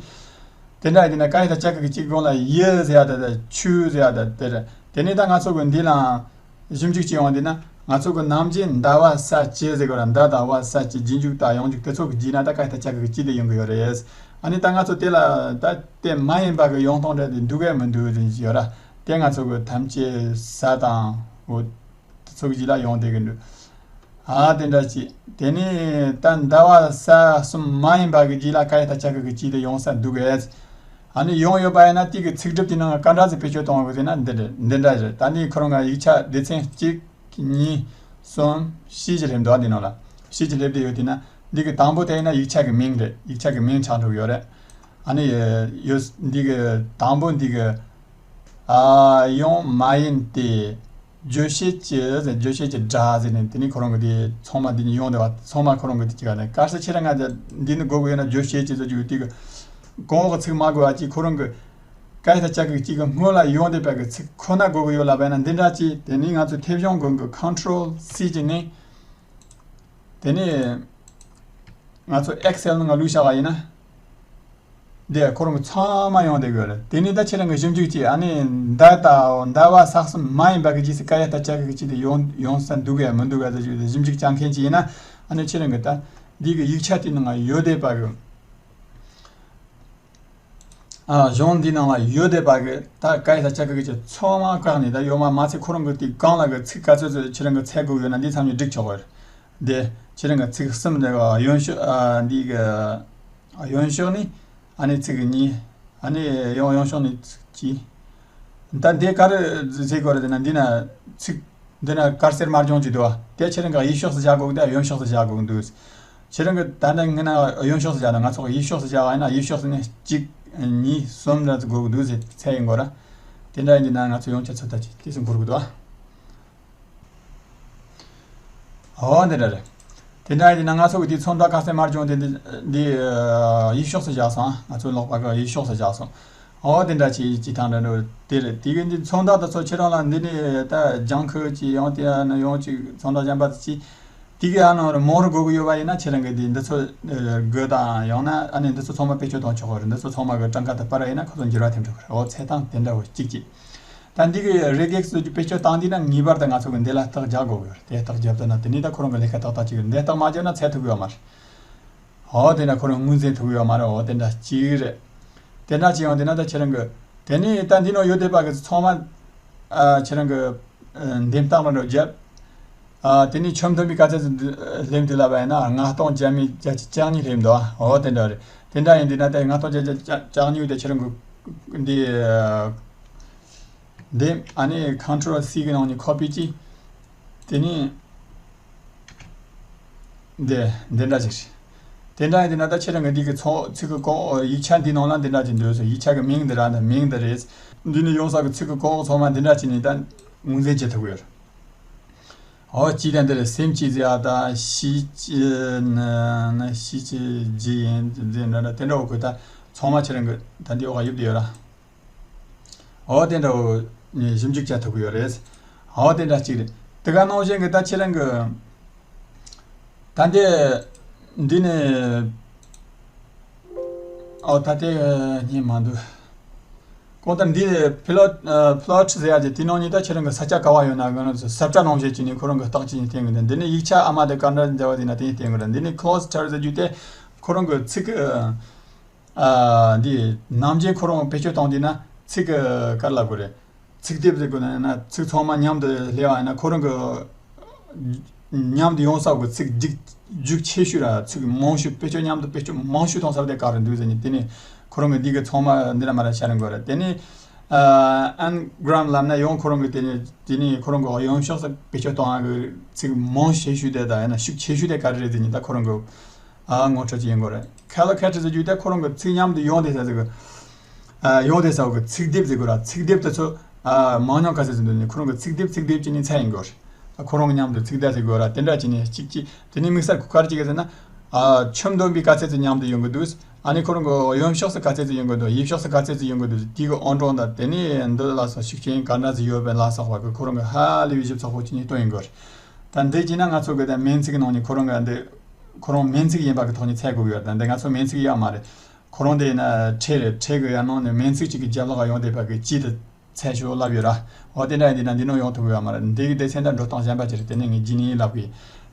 དེ་འདྲ་ཡིན་ན་ཀ་ཡ་ད་ཅ་གི་གི་གཅིག་སྒང་ལ་ཡི་ཟེར་ཡ་ད་ད་ཆུ་ཟེར་ཡ་ད་དེ་རེད། དེ་ནི་ད་ང་ཚོ་གི་འདི་ལ་ཞིབ་འཇུག་བྱེད་ཡོང་དུས་ན། ང་ཚོ་གི་ནམ་རྒྱུན་ཟླ་བ་ས་བཅུ་ཟེར་གི་ར། ཟླ་དང་བ་ས་བཅུ་རྗེས་འཇུག་དང་ཡང་འཇུག་དེ་ཚོ་གི་རྗེས་ན་ད་ཀ་ཡ་ད་ཅ་གི་གི་གཅིག་དེ་ཡོང་གི་ཡོད་རེད། ཨ་ནི་ད་ང་ཚོ་དེ་ལ་ད་དེ་མ་ཡིན་པ་གི་ཡོང་སྟངས་འདྲ་དེ་འདུག་གས་མི་འདུག་ཟེར་གྱི་ཡོད་ར། དེ་ང་ཚོ་གི་ཐམས་ཅད་ས་དང་འོ་དེ་ཚོ་གི་རྗེས་ལ་ཡོང་བསྡད་གི་འདུག་ཨ་དེ་འདྲ་ཅིག་དེ་ནས་ད་ཟླ་བ་ས་གསུམ་མ་ཡིན་པ་གི་རྗེས་ལ་ཀ་ཡ་ད་ཅ་གི་གི་གཅིག་དེ་ཡོང་ས་འདུག་གས། ཨ་ནི་ཡོང་ཡོད་པ་ཡིན་ན་དེ་གི་ཚིག་སྒྲུབ་དེ་ནང་ག་འདྲ་ཟིག་བེད་སྤྱོད་གཏོང་དགོས་ཟེར་ན་འདི་འདྲ་འདི་འདྲ་རེད། ད་ནི་ཁོ་རང་གི་ཡིག་ཆ་སྡེ་ཚན་གཅིག་གཉིས་གསུམ་བཞི་ཅིག་སླེབས་འདུག་འདི་ནང་ལ། བཞི་ཅིག་སླེབས་བསྡད་ཡོད་དེ་ན། འདི་གི་དང་པོ་དེ་ཡིན་ན་ཡིག་ཆ་གི་མིང་རེད། ཡིག་ཆ་གི་མིང་ཆགས་འགྲོ་གི་ཡོད་རེད། ཨ་ནི་ཡོད་འདི་གི་དང་པོ་འདི་གི་ཨ་ཡང་མ་ཡིན་ཏེ། བརྗོད་བྱེད་ཀྱི་ཟེར། བརྗོད་བྱེད་ཀྱི་སྒྲ་ཟེར་ནས་དེ་ནི་ཁོ་རང་གི་དེ་ཚང་མ་འདི་ནི་ཡོང་བསྡད་པ་ཚང་མ་ཁོ་རང་གི་དེ་གཅིག་ག་ནས་གལ་སྲིད་ཁྱེད་རང་ང་འདི་ནི་དགོས་གི་ཡོད་ན་བརྗོད་བྱེད་ཀྱི་ཟེར་རྒྱུ་དེ་གི་གོང་འོག་གི་ཚིག་མ་དགོས་པ་ཅིག་ཁོ་རང་གི་ཀ་ཡ་ད་ཅ་གི་གཅིག་གི་སྔོན་ལ་ཡོང་བསྡད་པ་གི་ཚིག་ཁོ་ན་དགོས་གི་ཡོད་ལབ་པ་ཡིན་ན་འདི་འདྲ་ཅིག་དེ་ནི་ང་ཚོ་མཐེབ་གཞོང་གི་ཁོན་ཊོལ་སི་གཅིག་ནི། དེ་ནི་ང་ཚོ་ཨེག་སེལ་ནང་ལ་བླུགས་བཞག་པ་ཡིན་ན། འདི་ཁོ་རང་གི་ཚང་མ་ཡོང་བསྡད་དགོས་རེད། དེ་ནི་ད་ཁྱེད་རང་གི་ཞིབ་འཇུག་བྱས། ཨ་ནི་ཟླ་དང་ཟླ་བ་ས་གསུམ་མ་ཡིན་པ་གི་རྗེས་སུ་ཀ་ཡ་ད་ཅ་གི་གཅིག་དེ་ཡོང་ཡོང་ས་འདུག་གས་མི་འདུག་གས་ཟེར་རྒྱུ་དེ་ཞིབ་འཇུག་བྱ་མཁན་ཅིག་ཡིན་ན། ཨ་ནི་ཁྱེད་རང་གི་ད་འདི་གི་ཡིག་ཆ་དེ་ནང་ཡོད་བསྡད་པ་གི། ཨ་གཞུང་འདི་ནང་ལ་ཡོད་བསྡད་པ་གི་ད་ཀ་ཡ་ད་ཅ་གི་གི་ཚང་མ་བཀག་ནས་ད་ཡོད་མ་མ་ཚད་ཁོ་རང་གི་དེ་གང་ལ་གི་ཚིག་ག་ཚོད་ཚོད་ཁྱེད་རང་གི་འཚོལ་དགོས་ཡོད་ན་འདི་ཚང་མ་སྒྲིག་ཆོག་གི་རེད། དེ་ཁྱེད་རང་གི་ཚིག་གསུམ་དེ་གཡོན་ཕྱོགས་ཨ་འདི་གི་གཡོན་ཕྱོགས་ནི། ཨ་ནི་ཚིག་གཉིས། ཨ་ནི་ཡང་གཡོན་ཕྱོགས་ནི་ཚིག་གཅིག་ད་འདི་ག་རེ་ཟེར་དགོས་རེད་ན། འདི་ན་ཚིག་འདི་ན་དཀར་སེར་དམར་ལྗང་ཅིག་འདུག་བ། དེ་ཁྱེད་རང་གི་གཡས་ཕྱོགས་སུ་བཞག་དགོས་འདུག་གཡོན་ཕྱོགས་སུ་བཞག་དགོས་འདུག་ཁྱེད་རང་གི་ད་ནི་ངས་ན་གཡོན་ཕྱོགས་སུ་བཞག་ན་ང་ཚོ་གཡས་ཕྱོགས་སུ་བཞག་པ་ཡིན་ན་གཡས་ཕྱོགས་སུ་ནི་གཅིག་གཉིས་གསུམ་འདྲ་ཚོ་དགོས་འདུག་ཟེར་ཚད་ཡིན་དགོས་ར། དེ་འདྲ་ཡིན་དུས་ན་ང་ཚོ་ཡོངས་ཁྱབ་ཚོད་ལྟ་ཅིག་དེ་ཚོ་འགོར་གི་འདུག་བ། ཨོ་འདི་འདྲ་རེད། དེ་འདྲ་ཡིན་ན་ང་ཚོ་གི་དེ་ཚོན་མདོག་དཀར་སེར་དམར་ལྗང་དེ་འདི་འདི་གཡས་ཕྱོགས་སུ་བཞག་སོང་། ང་ཚོ་ཀློག་པ་གི་གཡས་ཕྱོགས་སུ་བཞག་སོང་། ཨོ་དེ་འདྲ་ཅིག་ཅིག་ཐང་འདྲ་འདྲ་དེ་རེད། དེ་གི་འདི་ཚོན་མདོག་དེ་ཚོ་ཁྱེད་རང་ལ་འདི་ནས་ད་ལྗང་ཁུ་ཅིག་ཡང་དེ་ཡང་ཅིག་ཚོན་མདོག་གཞན་པ་ཅིག་དེ་གི་ཨ་ནང་རུ་མང་རུ་དགོས་གི་ཡོད་པ་ཡིན་ན་ཁྱེད་རང་གི་འདི་འདི་ཚོ་དགོས་དང་ཡང་ན་ཨ་ནི་འདི་ཚོ་ཚང་མ་བེད་སྤྱོད་གཏོང་ཆོག་གི་རེད། འདི་ཚོ་ཚང་མ་གི་གྲངས་ཀ་དེ་སྤར་བ་ཡིན་ན་ཁོ་ཚོ་འགྱུར་བ་ཐེབས་འགྲོ་གི་རེད། ཨོ་ཚད་སྟངས་དེ་འདྲ་བོ་གཅིག་ཅིག་ད་འདི་གི་རེ་གེག་སི་ཟེར་རྒྱུ་བེད་སྤྱོད་བཏང་དུས་ན་ངེས་པར་དུ་ང་ཚོ་གི་འདི་ལ་རྟགས་རྒྱག་དགོས་ཀྱི་རེད། དེ་རྟགས་རྒྱབ་ཐུབ་ན་དེ་ནས་ད་ཁོ་རང་གི་ལས་ཀ་ཏག་ཏག་ཅིག་རེད། འདི་རྟགས་མ་རྒྱབ་ན་ཚད་ཐུབ་ཀྱི་ཡོད་མ་རེད། ཨོ་དེ་འདྲ་ཁོ་རང་ངོས་འཛིན་ཐུབ་ཀྱི་ཡོད་མ་རེད། ཨོ་དེ་འདྲ་གཅིག་རེད། དེ་འདྲ་ཅིག་ཡང་དེ་ན་ད་ཁྱེད་རང་གི་དེ་ནས་ད་འདི་ནང་ཡོད་བསྡད་པ་གི་ཚང་མ་ཨ་ཁྱེད་རང་གི་ཨ་འདེམས་རྟགས་མ་འགྲོ་རྒྱབ། ཨ་དེ་ནས་ཆོམ་ཐོན་པའི་དཀའ་ཚེགས་སུ་སླེབས་འདུག་ལབ་པ་ཡིན་ན་ལྔ་སྟོང་བརྒྱ་མེད་བརྒྱད་ཅུ་གྱ་གཉིས་སླེབས་འདུག་ཨོ་དེ་འདྲ་རེད། དེ་འདྲ་ཡིན་དུས་ན་ད་ལྔ་སྟོང་བརྒྱད་ཅུ་གྱ་གཉིས་དེ་ཁྱེད་རང་གི་འདི་འདི་ཨ་ནི་ཁོན་ཊོལ་སི་གི་ནང་ནས་ཁོ་པི་ཅིག་དེ་ནས་འདི་འདི་འདྲ་ཅིག་རེད། དེ་འདྲ་ཡིན་དུས་ན་ད་ཁྱེད་རང་གི་འདི་གི་ཚོ་ཚིག་གི་གོང་ཡིག་ཆ་འདི་ནང་ལ་འདི་འདྲ་ཅིག་འདུག་སོ། ཡིག་ཆ་གི་མིང་འདི་ར་འདི་མིང་འདི་རེད། འདི་ནས་ཡོང་ས་གི་ཚིག་གི་གོང་ཚང་མ་འདི་འདྲ་ཅིག་ནས་ད་ངོས་འཛིན་བྱེད་ཐུབ་ཀྱི་ཡོད་རེད། ཨོ་ཅི་དང་འདིར་སེམས་ཅི་ཟེར་ཡ་ད་ཤི་ཅི་ན་ན་ཤི་ཅི་ཇི་ཡིན་ཟེར་འདྲ་འདྲ་དེ་འདྲ་བོ་གོ་ད་ཚང་མ་ཁྱེད་རང་གི་ད་འདི་འོག་ག་ཡོད་དེ་ཡོད་ར། ཨོ་དེ་འདྲ་བོ་ཞིབ་འཇུག་བྱ་ཐུབ་ཀྱི་ཡོད་རེད། ཨོ་དེ་འདྲ་གཅིག་རེད། དེ་ག་ནང་བཞིན་གི་ད་ཁྱེད་རང་གི་ད་འདི་འདི་ནི་ཨོ་ད་དེ་རྙེད་མ་འདུག་གང་ལྟར་འདི་plot ཨ་plot ཟེར་ཡ་དེ་དེ་ནང་ནས་ད་ཁྱེད་རང་གི་ས་ཆ་ག་བ་ཡོད་ན་ག་ནས་ས་བཀྲ་ནང་བཞིན་བྱས་ནས་ཁོ་རང་གི་རྟགས་ཅན་ནས་བསྟན་གི་འདུག་འདི་ནས་ཡིག་ཆ་ཨ་མ་དེ་ག་འདྲ་མཛད་པ་དེ་ན་དེ་ནས་བསྟན་གི་འདུག་འདི་ནས་cloister ཟེར་རྒྱུ་དེ་ཁོ་རང་གི་ཚིག་ཨ་འདི་ནམ་རྒྱུན་ཁོ་རང་བེད་སྤྱོད་བཏང་དུས་ན་ཚིག་ག་རེ་ལབ་དགོས་རེད། ཚིག་དེབ་ཟེར་དགོས་ན་ཡང་ན་ཚིག་ཚང་མ་མཉམ་དུ་སླེབས་པ་ཡིན་ན་ཁོ་རང་གི་མཉམ་དུ་ཡོང་ས་གི་ཚིག་རྒྱུག་རྒྱུག་ཆེ་ཤོས་ར་ཚིག་མང་ཤོས་བེད་སྤྱོད་མཉམ་དུ་བེད་སྤྱོད་མང་ཤོས་གཏོང་ས་དེ་ག་རེ་འདུག་ཟེར་ནས་དེ་ནས་ཁོ་རང་གི་འདི་གི་ཚང་མ་འདི་ལ་མ་ར་ཤར་རིང་དགོས་རེད། དེ་ནས་ཨ་anagram ལབ་ན་ཡང་ཁོ་རང་གི་དེ་ནས་དེ་ནས་ཁོ་རང་གི་གཡོན་ཕྱོགས་སུ་བེད་སྤྱོད་གཏོང་ཡ་གི་ཚིག་མང་ཤོས་ཤོས་དེ་དང་ཡང་ན་ཤུགས་ཆེ་ཤོས་དེ་ག་རེ་རེད་ཟེར་ནས་ད་ཁོ་རང་གི་ཨ་ངོ་སྤྲོད་ཅིག་ཡིན་དགོས་རེད། collocator ཟེར་རྒྱུ་དེ་ཁོ་རང་གི་ཚིག་མཉམ་དུ་ཡོང་བསྡད་ས་ཟེར་གི་ཨ་ཡོང་བསྡད་ས་གི་ཚིག་དེབ་ཟེར་དགོས་ར། ཚིག་དེབ་དེ་ཚོ་ཨ་མང་ཉུང་ག་ཚད་ཟིན་འདུག་ནས་ཁོ་རང་གི་ཚིག་དེབ་ཚིག་དེབ་ཅིག་ནས་ཚད་ཡིན་དགོས་རེད། ཁོ་རང་གི་མཉམ་དུ་ཚིག་བརྡ་ཟེར་དགོས་ར། དེ་འདྲ་ཅིག་ནས་གཅིག་གཅིག་དེ་ནས་དམིགས་བསལ་ག་རེ་ཅིག་ཟེར་ན་ཨ་ཁྱོན་བསྡོམས་པའི་ག་ཚད་ཚོ་མཉམ་དུ་ཡོང་གི་འདུག་ཨ་ནི་ཁོ་རང་གི་གཡོན་ཕྱོགས་སུ་ག་ཚད་ཚོ་ཡོང་གི་འདུག་གཡས་ཕྱོགས་སུ་ག་ཚད་ཚོ་ཡོང་གི་འདུག་དེ་གི་ཨང་གྲངས་དང་དེ་ནས་འདི་ལ་སོགས་ཤུགས་རྐྱེན་ག་འདྲ་ཟིག་ཡོད་པའི་ལ་སོགས་པ་གི་ཁོ་རང་གི་ཧ་ལས་པའི་ཞིབ་ཚགས་པོ་ཅིག་ནས་སྟོན་ཡིན་དགོས་རེད། ད་འདི་བྱས་ན་ང་ཚོ་གི་ད་སྨན་ཚིག་ནང་ནས་ཁོ་རང་གི་འདི་ཁོ་རང་སྨན་ཚིག་ཡིན་པ་གི་ཐོག་ནས་འཚོལ་དགོས་ཀྱི་ཡོད་རེད། ད་འདི་ང་ཚོ་སྨན་ཚིག་ཡོད་མ་རེད། ཁོ་རང་དེ་ཡིན་ན་ཁྲལ་རེད། ཁྲལ་གི་ཡར་ནང་ནས་སྨན་ཚིག་ཅིག་གི་རྒྱབ་ལོགས་ཡོང་བསྡད་པ་གི་སྤྱི་དེ་འཚོལ་ཤོག་ལབ་ཡོད་ར། འོ་དེ་འདྲ་ཡིན་དུས་ན་འདི་ནང་ཡོང་ཐུབ་ཀྱི་ཡོད་མ་རེད། འདི་གི་སྡེ་ཚན་དང་འགྲོ་སྟངས་གཞན་པ་ཅིག་རེད། དེ་ནས་ངས་རྗེས་ནས་ལབ་གི་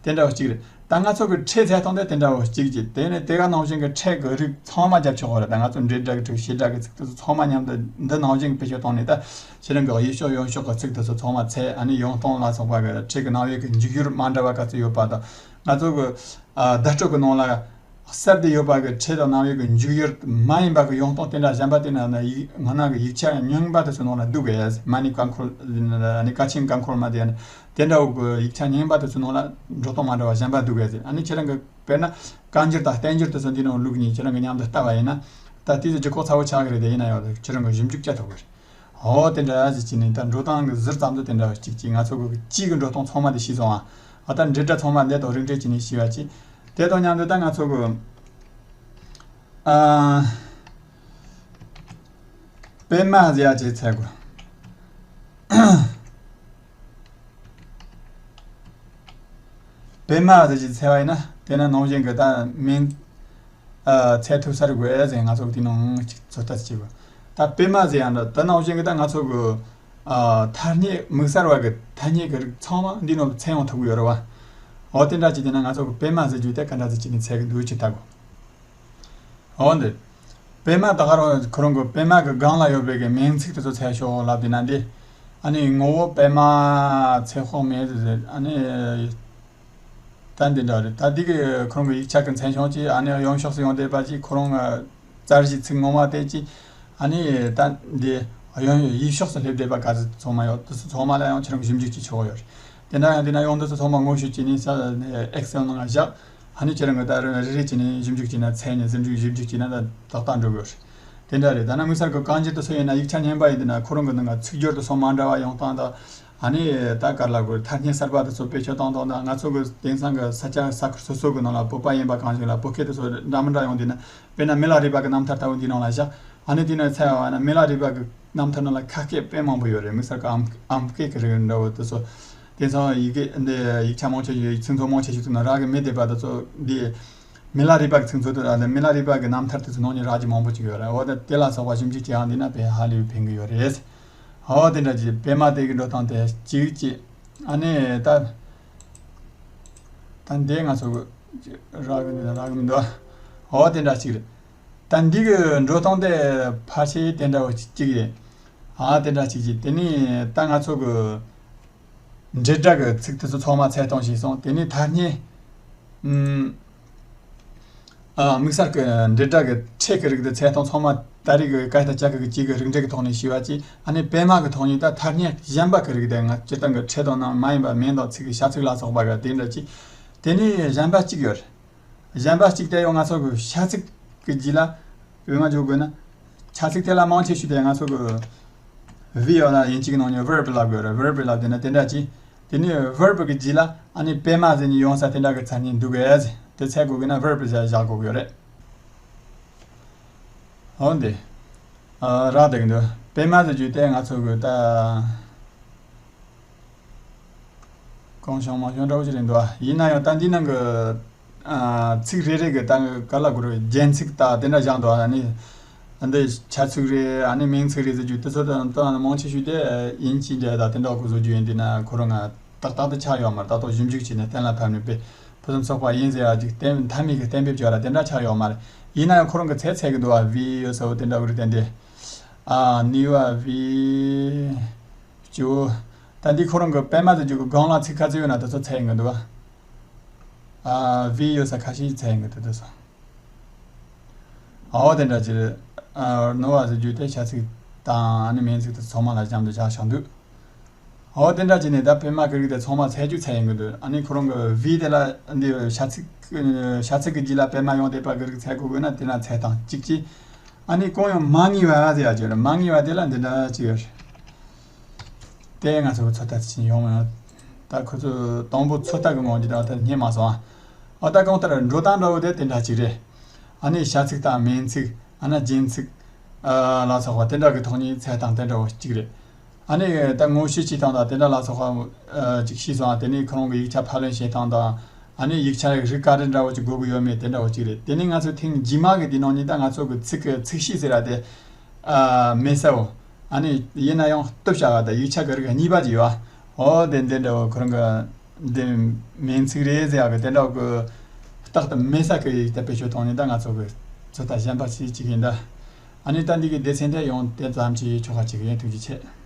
དེ་འདྲ་བ་གཅིག་རེད། ད་ང་ཚོ་གི་ཁྲལ་འཚོལ་སྟངས་དེ་དེ་འདྲ་བ་གཅིག་གཅིག་དེ་ནས་དེ་ག་ནང་བཞིན་གི་ཁྲལ་གི་རིགས་ཚང་མ་རྒྱབ་ཆོག་གི་རེད། ད་ང་ཚོ་འབྲེལ་སྒྲ་གི་ཚིག་བྱེད་སྒྲ་གི་ཚིག་དེ་ཚོ་ཚང་མ་མཉམ་དུ་འདི་ནང་བཞིན་གི་བེད་སྤྱོད་བཏང་ནས་ད་ཁྱེད་རང་གི་གཡས་ཕྱོགས་གཡོན་ཕྱོགས་གི་ཚིག་དེ་ཚོ་ཚང་མ་འཚོལ། ཨ་ནི་ཡོང་སྟངས་ལ་སོགས་པ་གི་ཁྲལ་གི་གནང་བའི་གི་འཇུག་ཡུལ་མ་འདྲ་བ་ག་ཚོད་ཡོད་པ་དང་། ང་ཚོ་གི་ཨ་བརྡ་སྤྲོད་གི་ནང་ལ་གསལ་བསྡད་ཡོད་པ་གི་ཁྲལ་དང་གནང་བའི་གི་འཇུག་ཡུལ་མ་ཡིན་པ་གི་ཡོང་སྟངས་དེ་འདྲ་གཞན་པ་དེ་ན་ན་ཡིག་སྔ་ན་གི་ཡིག་ཆ་རྙིང་པ་དེ་ཚོ་ནང་ལ་འདུག་གས། མ་ཎི་བཀའ་འཁོར་ཨ་ནི་བཀའ་ཆེན་བཀའ་འཁོར་མ་དེ་ཡང་དེ་འདྲ་བོ་གི་ཡིག་ཆ་རྙིང་པ་དེ་ཚོ་ནང་ལ་འགྲོ་སྟངས་མ་འདྲ་བ་གཞན་པ་འདུག་གས། ཨ་ནི་ཁྱེད་རང་གི་དཔེར་ན་བཀའ་འགྱུར་དང་བསྟན་འགྱུར་དེ་ཚོ་འདི་ནང་བླུགས་ནས་ཁྱེད་རང་གི་མཉམ་དུ་ལྟ་བ་ཡིན་ན་ད་དེ་ཚོ་ལྗིད་ཁོག་ཚ་བོ་ཆགས་གི་རེད། དེ་ཡིན་ན་ཡང་ཁྱེད་རང་གི་ཞིབ་འཇུག་བྱ་ཐུབ་གི་རེད། ཨོ་དེ་འདྲ་ཞིག་བྱས་ནས་ད་འགྲོ་སྟངས་ཀྱི་ཟུར་ཙམ་དུ་དེ་འདྲ་ཞིག་ཅིག་ང་ཚོ་གི་གཅིག་གི་འགྲོ་སྟངས་ཚང་མ་དེ་ཤེས་སོང་ཨ། ཨ་ད་འབྲེལ་སྒྲ་ཚང་མ་འདི་དང་རིགས་འགྲེ་བྱས་ནས་ཤེས་པ་ཅིག་དེ་དང་མཉམ་དུ་ད་ང་ཚོ་གི་ཨ་པད་མ་ཟེར་ཡ་ཅིག་འཚོལ་དགོས། པད་མ་ཟེར་ཅིག་འཚོལ་བ་ཡིན་ན་དེ་ན་ནང་བཞིན་གི་ད་མིང་ཨ་འཚོལ་ཐུབ་ས་རེད་དགོས་ཟེར། ང་ཚོ་གི་དེ་ནང་ཅིག་ཚོད་ལྟ་བྱེད་དགོས། ད་པད་མ་ཟེར་ཡང་འདྲ་ད་ནང་བཞིན་གི་ད་ང་ཚོ་གི་ཨ་ཐ་སྙད་དམིགས་བསལ་བ་གི་ཐ་སྙད་གི་རིགས་ཚང་མ་འདི་ནང་འཚོལ་ཡོང་ཐུབ་གི་ཡོད་རེད་བ། འོ་དེ་འདྲ་ཅིག་དེ་ན་ང་ཚོ་གི་པད་མ་ཟེར་རྒྱུ་དེ་ག་འདྲ་ཟེར་ཅིག་ནས་འཚོལ་གི་འདུག་ཅིག་ལྟ་དགོས། འོ་འདི། པད་མ་ད་ག་རང་ཁོ་རང་གི་པད་མ་གི་སྒང་ལ་ཡོད་པའི་གི་མིང་ཚིག་དེ་ཚོ་འཚོལ་ཤོག་ལབ་དེ་ན་འདི། ཨ་ནི་ངོ་བོ་པད་མ་ཚེ་དཔག་མེད་ཟེར། ཨ་ནི། ད་འདི་འདྲ་རེད། ད་འདི་གི་ཁོ་རང་གི་ཡིག་ཆ་གི་མཚན་བྱང་ཅིག་ཨ་ནི་གཡོན་ཕྱོགས་སུ་ཡོང་བསྡད་པ་ཅིག་ཁོ་རང་གི་རྩར་གཞི་ཚིག་ངོ་མ་དེ་ཅིག་ཨ་ནི་ད་འདི་གཡོན་གཡས་ཕྱོགས་སུ་སླེབས་བསྡད་པ་ག་ཚོད་ཚང་མ་ཡོད། དེ་ཚོ་ཚང་མ་ལ་ཡང་ཁྱེད་རང་གི་ཞིབ་འཇུག་བྱེད་ཆོག་ཡོད་རེད། དེ་འདྲ་ཡང་དེ་ན་ཡོང་དུས་ཚོ་ཚང་མ་ངོ་ཤེས་བྱས་ནས་ས་Excel ནང་ལ་བཞག་ཨ་ནི་ཁྱེད་རང་གི་ད་རེ་རེ་བྱས་ནས་ཞིབ་འཇུག་བྱས་ན་ཚད་ནས་ཞིབ་འཇུག་ཞིབ་འཇུག་བྱས་ན་ད་ཏག་ཏག་འགྲོ་གི་ཡོད་རེད། དེ་འདྲ་རེད། ད་ནང་མི་སེར་གྱི་རྐང་རྗེས་དེ་ཚོ་ཡིན་ན་ཡིག་ཆ་རྙིང་པ་ཡིན་དུས་ན་ཁོ་རང་གི་ནང་ང་ཚིག་སྦྱོར་དེ་ཚོ་མ་འདྲ་བ་ཡོང་སྟངས་དང་། ཨ་ནི་ད་ག་རེ་ལབ་དགོས། ཐ་སྙད་གསར་པ་དེ་ཚོ་བེད་སྤྱོད་བཏང་སྟངས་དང་། ང་ཚོ་གི་དེང་སང་གི་ས་ཆ་ས་ཁུལ་སོ་སོ་གི་ནང་ལ་བོད་པ་ཡིན་པ་གང་ཞིག་ལ་བོད་སྐད་དེ་ཚོ་འདྲ་མི་འདྲ་ཡོང་དུས་ན། དཔེར་ན་མི་ལ་རས་པ་གི་རྣམ་ཐར་ལྟ་བུ་འདི་ནང་ལ་བཞག་ཨ་ནི་དེ་ནས་འཚོལ་བ་ན་མི་ལ་རས་པ་གི་རྣམ་ཐར་ནང་ལ་ཁ་སྐད་དཔེ་མང་པོ་ཡོད་རེད། མི་སེར་གི་ཨམ་ཨམ་སྐད་ཀྱི་རིགས་འདྲ་བོ་དེ་ཚོ། དེང་སང་ཡི་གེ་འདི་ཡིག་ཆ་མང་ཆེ་ཞིག་ཚིག་མཛོད་མང་ཆེ་ཞིག་ཚུགས་ན་རག་གི་མེད་བསྡད་པ་དེ་ཚོ་འདི། མི་ལ་རས་པ་གི་ཚིག་མཛོད་དུ་ཨ་ནི་མི་ལ་རས་པ་གི་རྣམ་ཐར་དེ་ཚོ་ནང་ནས་རག་རྒྱུ་མང་པོ་ཅིག་ཡོད་རེད། འོ་ད་དེ་ལ་སོགས་པ་ཞིབ་འཇུག་བྱེད་ཡག་འདི་ན་དཔེ་ཧ་ལས་ཕན་གི་ཡོད་རེད། འོ་དེ་འདྲ་ཅིག་པད་མ་དེ་གི་འགྲོ་སྟངས་དེ་གཅིག་ཅིག་ཨ་ནི་ད་ད་འདི་ང་ཚོ་གི་རག་གི་འདུག་རག་གི་མི་འདུག་འོ་དེ་འདྲ་ཅིག་རེད། ད་འདི་གི་འགྲོ་སྟངས་དེ་ཕལ་ཆེར་དེ་འདྲ་བོ་ཅིག་རེད། ཨ་དེ་འདྲ་ཅིག་ཅིག་དེ་ནས་ད་ང་ཚོ་གི་འབྲེལ་སྒྲ་གི་ཚིག་དེ་ཚོ་ཚང་མ་འཚོལ་སྟངས་ཤེས་སོང་། དེ་ནས་ཐ་སྙད། ཨུམ། ཨ་དམིགས་བསལ་གྱི་འབྲེལ་སྒྲ་གི་ཕྲད་ཀྱི་རིགས་དེ་འཚོལ་སྟངས་ཚང་མ་ད་རེས་ཀྱི་སྐད་བརྡ་ཅ་གི་གཅིག་གི་རིགས་འགྲེ་གི་ཐོག་ནས་ཤེས་པ་གཅིག་ཨ་ནི་པད་མ་གི་ཐོག་ནས་ད་ཐ་སྙད་གཞན་པ་གི་རིགས་དེ་ང་སྤྱིར་བཏང་གི་ཕྲད་དང་ནང་མ་ཡིན་པ་མིང་དང་ཚིག་གི་བྱ་ཚིག་ལ་སོགས་པ་གི་དེ་འདྲ་གཅིག་དེ་ནས་གཞན་པ་གཅིག་ཡོད་རེད། གཞན་པ་གཅིག་དེ་ཡང་ང་ཚོ་གི་བྱ་ཚིག་གི་རྗེས་ལ་བོད་ང་འཇོག་དགོས་ན། བྱ་ཚིག་དེ་ལ་མང་ཆེ་ཤོས་དེ་ང་ཚོ་གི་V ཡོད་ན་དབྱིན་ཇི་གི་ནང་ནས་verb ལབ་དགོས་རེད། verb ལབ་དེ་ན་དེ་འདྲ་གཅིག་དེ་ནས་verb གི་རྗེས་ལ་ཨ་ནི་པད་མ་ཟེར་ནས་ཡོང་ས་དེ་འདྲ་གི་མཚན་ཉིད་འདུག་གས། དེ་འཚོལ་དགོས་ཀྱི་ན་verb བཞག་བཞག་དགོས་ཀྱི་ཡོད་རེད། འོ་འདི། ཨ་རག་བསྡད་ཀྱི་འདུག་པད་མ་ཟེར་རྒྱུ་དེ་ང་ཚོ་གི་ད་གང་བྱུང་མང་བྱུང་འདྲ་བོ་ཞིག་རེད་འདུག་ཡིན་ན་ཡང་ད་འདི་ནང་གི་ཨ་ཚིག་རེ་རེ་གི་ད་ག་ལ་དགོས་རེད། རྒྱན་ཚིག་ད་དེ་འདྲ་བཞག་འདུག་ཨ་ནི་ འདི་བྱ་ཚིག་རེད། ཨ་ནི་མིང་ཚིག་རེད་ཟེར་རྒྱུ་དེ་ཚོ་དང་དང་མང་ཆེ་ཤོས་དེ་དབྱིན་ཇིའི་འདྲ་དང་དེ་འདྲ་གི་བཟོ་རྒྱུ་ཡིན། དེ་ན་ཁོ་རང་ང་ཏག་ཏག་ཏུ་ཆགས་ཡོད་མ་རེད། ད་དུང་ཞིབ་འཇུག་བྱས་ནས་གཏན་ལ་ཕབ་ནས་དཔེ་ཕུན་སུམ་ཚོགས་པ་ཡིན་ཟེར་ཡག་ཅིག་གཏན་མཐའ་མའི་གི་གཏན་འབེབས་བྱས་པ་ར་དེ་འདྲ་ཆགས་ཡོད་མ་རེད། ཡིན་ན་ཡང་ཁོ་རང་གི་ཚད་ཚད་གི་འདུག་བ། བི་ཡོད་ས་བོ་དེ་འདྲ་གི་རེད། དེ་འདྲ་ཨ་ནི་བ་བི་ཅུ། ད་འདི་ཁོ་རང་གི་པད་མ་ཟེར་རྒྱུ་གི་སྒང་ལ་ཚིག་ག་ཚོད་ཡོད་ན་དེ་ཚོ་ཚད་ཡིན་གི་འདུག་བ། ཨ་བི་ཡོད་ས་ཁ་ཤས་ཚད་ཡིན་གི་འདུག་དེ་ཚོ། ཨོ་དེ་འདྲ་ཅིག་རེད། ཨ་ནོ་བ་ཟེར་རྒྱུ་དེ་བྱ་ཚིག་དང་ཨ་ནི་མིང་ཚིག་དེ་ཚང་མ་ལ་གཞམ་དུ་བཞག་བཞག་འདུག་ཨོ་དེ་འདྲ་ཅིག་ནས་ད་པད་མ་གི་རིགས་དེ་ཚང་མ་ཚད་རྒྱུ་ཚད་ཡིན་གི་འདུག་ཨ་ནི་ཁོ་རང་གི་བི་དེ་ལ་འདི་བྱ་ཚིག་བྱ་ཚིག་གི་རྗེས་ལ་པད་མ་ཡོང་བསྡད་པ་གི་རིགས་ཚད་དགོས་དགོས་ན་དེ་ན་ཚད་དང་གཅིག་གཅིག་ཨ་ནི་གང་ཡང་མ་ངེས་པ་ཟེར་ཡག་ཅིག་རེད། མ་ངེས་པ་དེ་ལ་འདི་འདྲ་ཅིག་ཡོད་རེད། དེ་ང་ཚོ་ཚོད་ལྟ་བྱེད་ཡོང་མིན། ད་ཁོ་ཚོ་དང་པོ་ཚོད་ལྟ་གི་ངང་གིས་ད་ལྟ་རྙེད་མ་སོང་ཨ། ཨ་ད་གང་ལྟར་འགྲོ་སྟངས་འདྲ་བོ་དེ་དེ་འདྲ་ཅིག་རེད། ཨ་ནི་བྱ་ཚིག་དང་མིང་ཚིག་ཨ་ན་རྒྱན་ཚིག་ཨ་ལ་སོགས་པ་དེ་འདྲ་གི་ཐོག་ནས་ཚད་དང་དེ་འདྲ་བོ་གཅིག་རེད། ཨ་ནི་ད་ངོ་བཤུས་བྱེད་སྟངས་དང་དེ་འདྲ་ལ་སོགས་པ་ཨ་ཅིག་ཤེས་སོང་ཨ། དེ་ནས་ཁོ་རང་གི་ཡིག་ཆ་ཕབ་ལེན་བྱེད་སྟངས་དང་ཨ་ནི་ཡིག་ཆ་རིགས་ག་རེ་འདྲ་བོ་ཅིག་དགོས་ཀྱི་ཡོད་མེད་དེ་འདྲ་བོ་གཅིག་རེད། དེ་ནས་ང་ཚོ་ཐེངས་རྗེས་མ་གི་དེ་ནང་ནས་ད་ང་ཚོ་གི་ཚིག་གི་ཚིག་ཤེས་ཟེར་ར་དེ། ཨ་མེད་ས་བོ། ཨ་ནི་ཡིན་ན་ཡང་བཏུབ་བྱ་བ་དང་ཡིག་ཆ་གི་རིགས་གཉིས་པ་ཅིག་ཡོད། འོ་དེ་འདི་འདྲ་བོ་ཁོ་རང་གི་འདི་མིང་ཚིག་རེད་ཟེར་ཡག་གི་དེ་འདྲ་བོ་གི་རྟག་ཏུ་མེད་ས་གི་ཡིག་ད་བེད་སྤྱོད་བཏང་ནས་ད་ང་ཚོ་གི་ཚོད་ལྟ་གཞན་པ་ཞིག་ཅིག་ཡིན་ད། ཨ་ནི་ད་འདི་གི་སྡེ་ཚན་དེ་ཡང་དེ་ཙམ་གྱིས་ཆོག་པ་ཅིག་ཡིན། ཐུགས་རྗེ་ཆེ།